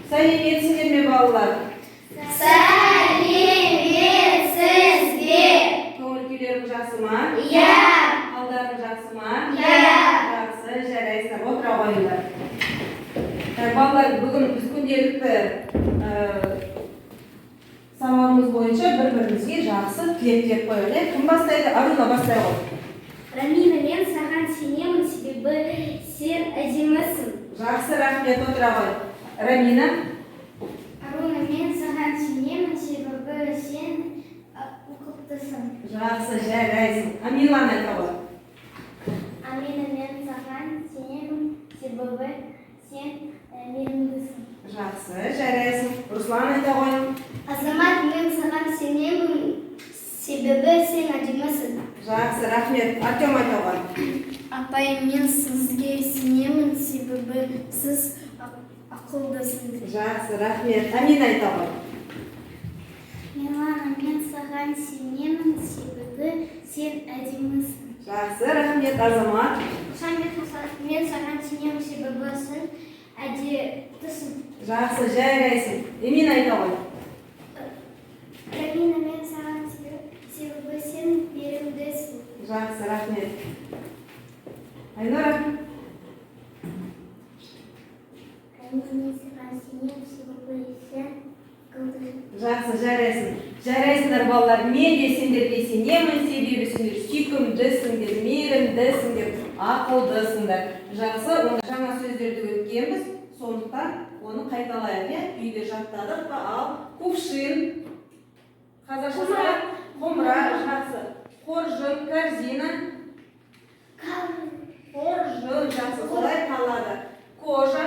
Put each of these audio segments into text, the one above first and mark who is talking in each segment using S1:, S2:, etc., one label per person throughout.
S1: Сәлеметсіңдер ме, балалар?
S2: Сәлеметсіз бе?
S1: Көңіл күйлерің жақсы ма?
S2: Иә.
S1: Қалдарың жақсы ма?
S2: Иә.
S1: Жақсы, жарайсыңдар, отыра қойыңдар. Так, балалар, бүгін біз күнделікті сабағымыз бойынша бір-бірімізге жақсы тілек тілеп қояйық. Иә? Кім бастайды? Аруна, бастай ғой.
S2: Рамина, мен саған сенемін, себебі сен әдемісің.
S1: Жақсы, рахмет, отыра ғой. Рамина.
S2: Аруна, мен саған сенемін, себебі сен ұқыптысың.
S1: Жақсы, жарайсың. Амилан, айта ғой.
S2: Амина, мен саған сенемін, себебі сен мейірімдісің.
S1: Жақсы, жарайсың. Руслан, айта ғой.
S2: Азамат, мен саған сенемін, себебі сен әдемісің.
S1: Жақсы, рахмет. Артем, айта ғой.
S2: Апай, мен сізге сенемін, себебі сіз ақылдысыз.
S1: Жақсы, рахмет. Амина, айта ғой.
S2: Милана, мен саған сенемін, себебі сен әдемісің.
S1: Жақсы, рахмет. Азамат.
S2: Мен саған сенемін, себебі сен әдептісің.
S1: Жақсы, жарайсың. Эмина, айта ғой.
S2: Рамина, мен саған себебі сен мейірімдісің.
S1: Жақсы, рахмет. Айнұра.
S2: Рамина, мен саған сенемін, себебі сен ақылдысың.
S1: Жақсы, жарайсың. Жарайсыңдар, балалар. Мен де сендерге сенемін, себебі сендер сүйкімдісіңдер, мейірімдісіңдер, ақылдысыңдар. Жақсы, онда жаңа сөздерді өткенбіз, сондықтан оны қайталайық, иә? Үйде жаттадық па? Ал кувшин. Қазақшасы құмыра, жақсы. Қоржын, корзина. Қоржын, жақсы, солай қалады. Кожа.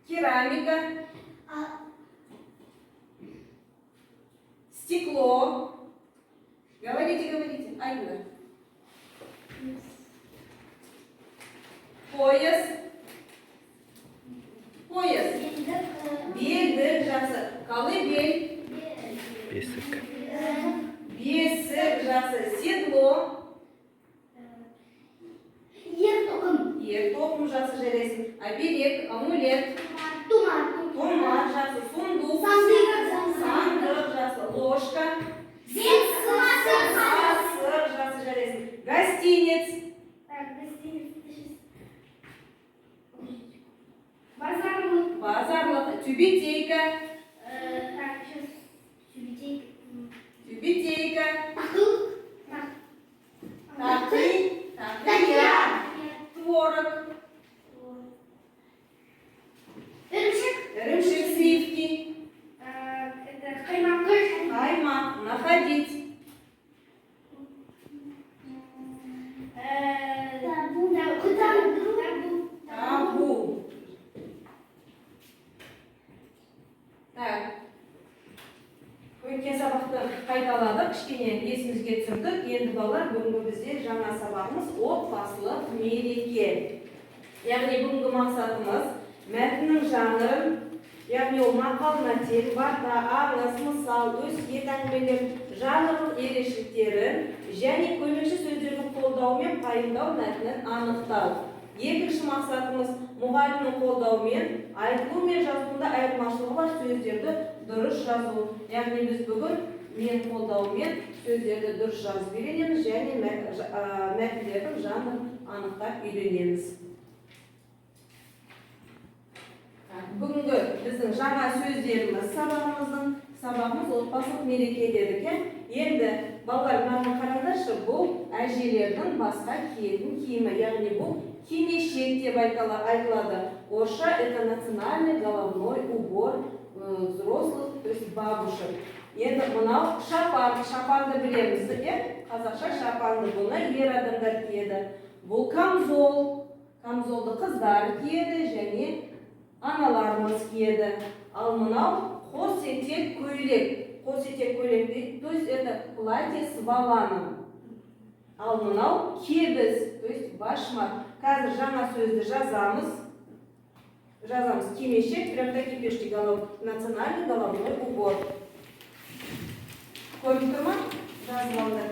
S1: Керамика. Стекло. Говорите, говорите. Айгүл. Пояс. Пояс. Белдік, жақсы. Колыбель.
S3: Бесік.
S1: Бесік, жақсы. Седло.
S2: Ер тоқым.
S1: Ер тоқым, жақсы, жарайсың. Оберег, амулет.
S2: Тұмар.
S1: Тұмар, жақсы. Сундук.
S2: Сандық.
S1: Сандық, жақсы. Ложка. Қасық, жақсы, жарайсың. Гостинец.
S2: Так, гостиница. Базарлық.
S1: Базарлық. Тюбетейка.
S2: Так, сейчас. Тюбетейка.
S1: Тюбетейка.
S2: Тақыл.
S1: Тақи. Тақия. Творог.
S2: Ірімшік.
S1: Ірімшік, сливки.
S2: Это қаймақ.
S1: Қаймақ. Находить.
S2: Табу.
S1: Табу. Так. Өткен сабақты қайталадық, кішкене есімізге түсірдік. Енді, балалар, бүгінгі бізде жаңа сабағымыз — отбасылық мереке. Яғни бүгінгі мақсатымыз мәтіннің жанрын, яғни ол мақал, мәтел, бата, аңыз, мысал, өсиет әңгімелер жанрлық ерекшеліктерін және көмекші сөздердің қолдауымен пайымдау мәтінін анықтау. Екінші мақсатымыз — мұғалімнің қолдауымен айтылу мен жазуында айырмашылығы бар сөздерді дұрыс жазу. Яғни біз бүгін мен қолдауымен сөздерді дұрыс жазып үйренеміз және мәтіндердің жанрын анықтап үйренеміз. Так, бүгінгі біздің жаңа сөздеріміз, сабағымыз отбасылық мереке дедік, иә? Енді, балалар, мынаны қараңдаршы, бұл әжелердің басқа киетін киімі, яғни бұл кимешек деп айтылады. Орысша это национальный головной убор взрослых, то есть бабушек. Енді мынау шапан, шапанды білеміз, иә? Қазақша шапанды, бұны ер адамдар киеді. Бұл камзол, камзолды қыздар киеді және аналарымыз киеді. Ал мынау қос етек көйлек. Қос етек көйлек дейді, то есть это платье с воланом. Ал мынау кебіс, то есть башмак. Қазір жаңа сөзді жазамыз. Жазамыз кимешек, прям так и пишите, национальный головной убор. Көрініп тұр ма? Жазып алыңдар.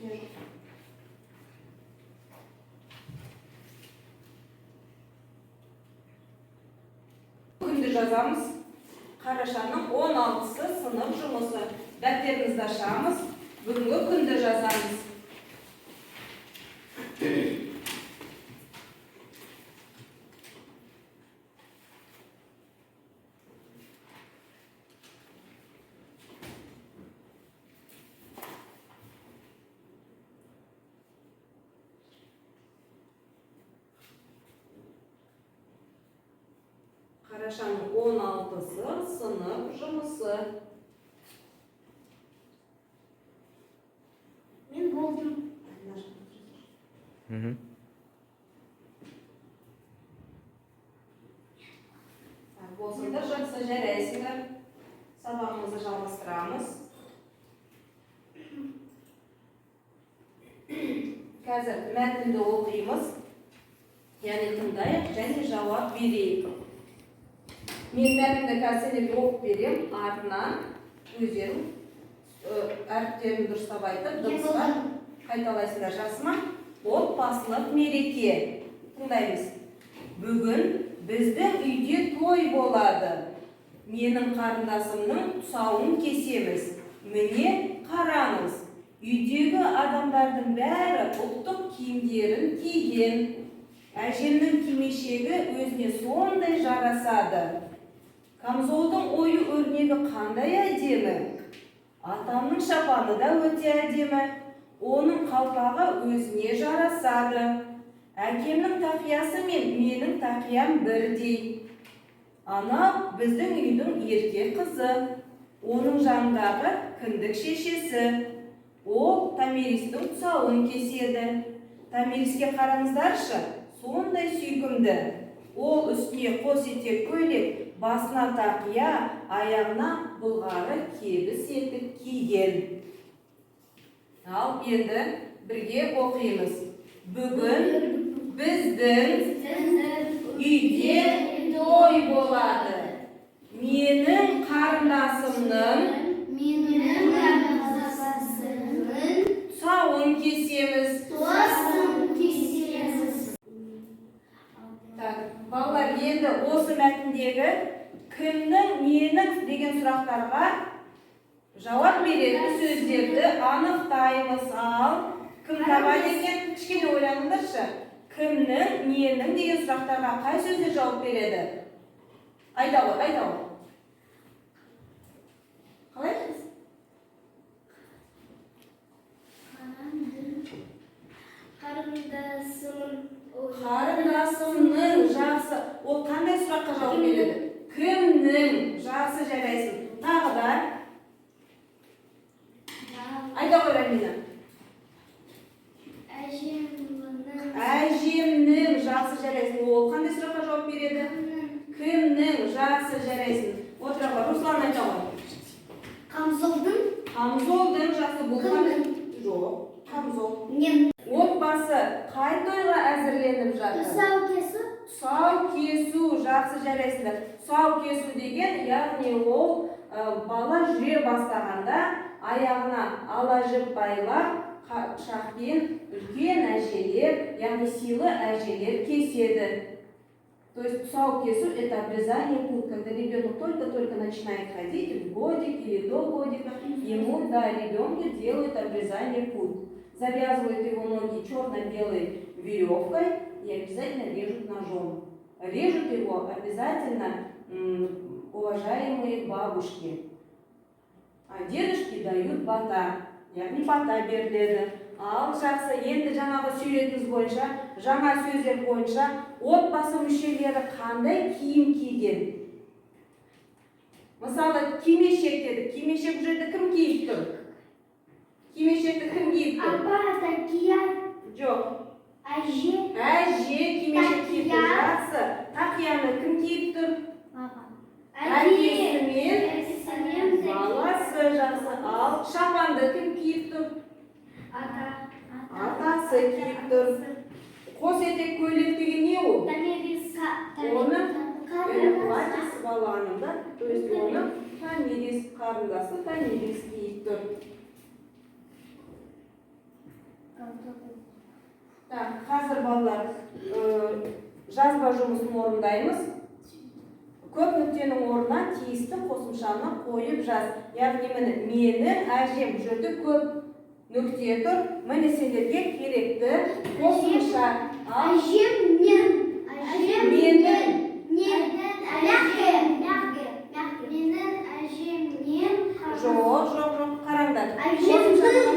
S1: Ештеңе жоқ. Күнді жазамыз. Қарашаның 16-сы, сынып жұмысы. Дәптерімізді ашамыз. Бүгінгі күнді жазамыз. Қарашаның 16-сы, сынып жұмысы.
S2: Мен болдым.
S3: Мгм.
S1: Так, болсыңдар, жақсы, жарайсыңдар. Сабағымызды жалғастырамыз. Қазір мәтінді оқимыз. Яғни тыңдайық және жауап берейік. Мен мәтінді қазір сендерге оқып беремін, артынан өздерің әріптерін дұрыстап айтып, дыбысқа қайталайсыңдар, жақсы ма? Отбасылық мереке. Тыңдаймыз. Бүгін біздің үйде той болады. Менің қарындасымның тұсауын кесеміз. Міне, қараңыз. Үйдегі адамдардың бәрі ұлттық киімдерін киген. Әжемнің кимешегі өзіне сондай жарасады. Камзолдың ою өрнегі қандай әдемі. Атамның шапаны да өте әдемі. Оның қалпағы өзіне жарасады. Әкемнің тақиясы мен менің тақиям бірдей. Анау біздің үйдің ерке қызы. Оның жанындағы кіндік шешесі. Ол Томиристің тұсауын кеседі. Томириске қараңыздаршы, сондай сүйкімді. Ол үстіне қос етек көйлек, басына тақия, аяғына былғары кебіс етік киген. Ал енді бірге оқимыз. Бүгін біздің үйде той болады. Менің қарындасымның
S2: Менің қарындасымның
S1: тұсауын кесеміз.
S2: тұсауын кесеміз.
S1: Так, балалар, енді осы мәтіндегі кімнің, ненің деген сұрақтарға жауап беретін сөздерді анықтаймыз. Ал кім табады екен? Кішкене ойланыңдаршы. Кімнің, ненің деген сұрақтарға қай сөздер жауап береді? Айта ғой, айта ғой. Қалай?
S2: Қарындасымның.
S1: Қарындасымның, жақсы. Ол қандай сұраққа жауап береді? Кімнің, жақсы, жарайсың. Тағы да айта ғой, Рамина.
S2: Әжемнің.
S1: Әжемнің, жақсы, жарайсың. Ол қандай сұраққа жауап береді? Кімнің, жақсы, жарайсың. Отыра ғой, Руслан, айта ғой.
S2: Қамзолдың.
S1: Қамзолдың, жақсы, бұл қандай? Жоқ, қамзол.
S2: Нем.
S1: Отбасы қай тойға әзірленіп жатыр?
S2: Тұсау кесу.
S1: Тұсау кесу, жақсы, жарайсыңдар. Тұсау кесу деген, яғни ол бала жүре бастағанда аяғына ала жіп байлап, пышақпен үлкен әжелер, яғни сыйлы әжелер кеседі. То есть тұсау кесу – это обрезание пут, когда ребенок только-только начинает ходить, в годик или до годика, ему, да, ребенку делают обрезание пут. Завязывают его ноги черно-белой веревкой и обязательно режут ножом. Режут его обязательно уважаемые бабушки. А дедушки дают бата, яғни бата беріледі. Ал жақсы, енді жаңағы суретіміз бойынша, жаңа сөздер бойынша отбасы мүшелері қандай киім киген? Мысалы, кимешек дедік. Кимешек бұл жерде кім киіп тұр? Кимешекті кім киіп тұр?
S2: Апа, тақия,
S1: Жоқ.
S2: әже,
S1: Әже кимешек киіп тұр.
S2: Тақия.
S1: Жақсы. Тақияны кім киіп тұр?
S2: Баба.
S1: Әкесі мен
S2: Әкесі мен
S1: баласы, жақсы. Ал шапанды кім киіп тұр?
S2: Ата.
S1: Атасы киіп тұр. Қос етек көйлек деген не ол?
S2: Томирис.
S1: Оны платье с воланом, да? То есть оны Томирис, қарындасы Томирис киіп тұр. Так, қазір, балалар, жазба жұмысын орындаймыз. Көп нүктенің орнына тиісті қосымшаны қойып жаз. Яғни, міне, менің әжем, бұл жерде көп нүкте тұр. Міне, сендерге керекті қосымша. Ал
S2: Әжемнен.
S1: Менің.
S2: Менің әжем. Менің әжемнен.
S1: Жоқ, жоқ, жоқ, қараңдар.
S2: Әжемнің.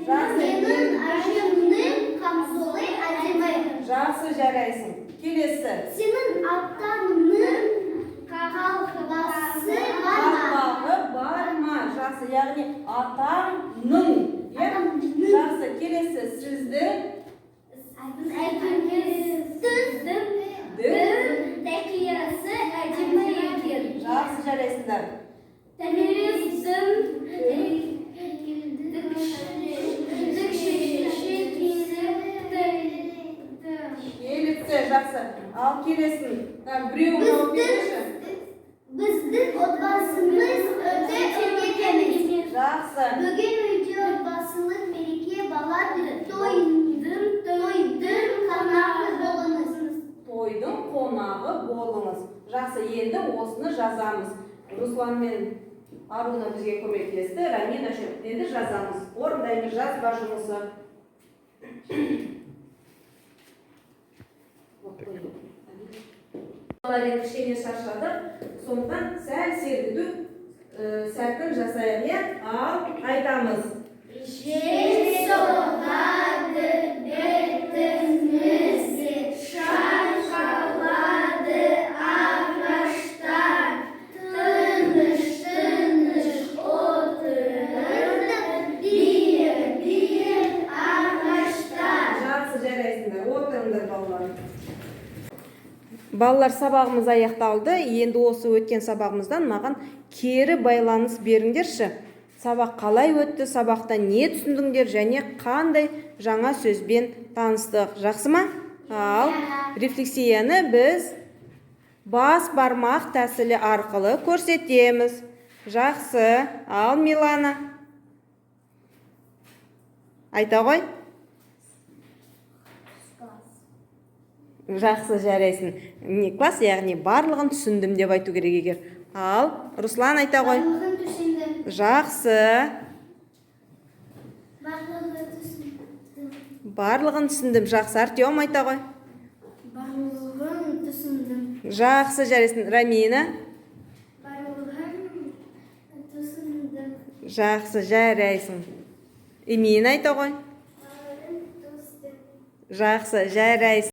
S1: Жақсы.
S2: Менің әжемнің камзолы әдемі.
S1: Жақсы, жарайсың. Келесі.
S2: Сенің атаңның қалпасы бар ма?
S1: Қалпағы бар ма? Жақсы, яғни атаңның, иә? Жақсы, келесі. Сіздің
S2: Әкеңіздің
S1: дің
S2: тәкиясы әдемі екен.
S1: Жақсы, жарайсыңдар.
S2: Томирисдің шешесі.
S1: Келіпті, жақсы. Ал келесін. Так, біреу жауап беріңізші.
S2: Біздің отбасымыз өте үлкен.
S1: Жақсы.
S2: Бүгін үйде отбасылық мереке, бала тойдың қонағы болыңыз.
S1: Тойдың қонағы болыңыз. Жақсы, енді осыны жазамыз. Руслан мен Аруна бізге көмектесті, Рамина ше. Енді жазамыз. Орындаймыз, жазба жұмысы. Балалар, енді кішкене шаршадық, сондықтан сәл сергіту сәтін жасайық, иә? Ал айтамыз.
S2: Жел соғады бетімізге, шайқалады ағаштар. Тыныш, тыныш отырды биік, биік ағаштар.
S1: Жақсы, жарайсыңдар. Отырыңдар, балалар. Балалар, сабағымыз аяқталды. Енді осы өткен сабағымыздан маған кері байланыс беріңдерші. Сабақ қалай өтті, сабақта не түсіндіңдер және қандай жаңа сөзбен таныстық? Жақсы ма? Ал рефлексияны біз бас бармақ тәсілі арқылы көрсетеміз. Жақсы. Ал Милана, айта ғой. Жақсы, жарайсың. Не класс, яғни барлығын түсіндім деп айту керек егер. Ал Руслан, айта ғой.
S2: Барлығын түсіндім.
S1: Жақсы.
S2: Барлығын түсіндім.
S1: Барлығын түсіндім. Жақсы. Артем, айта ғой.
S2: Барлығын түсіндім.
S1: Жақсы, жарайсың. Рамина.
S2: Барлығын түсіндім.
S1: Жақсы, жарайсың. Эмина, айта ғой.
S2: Барлығын түсіндім.
S1: Жақсы, жарайсың.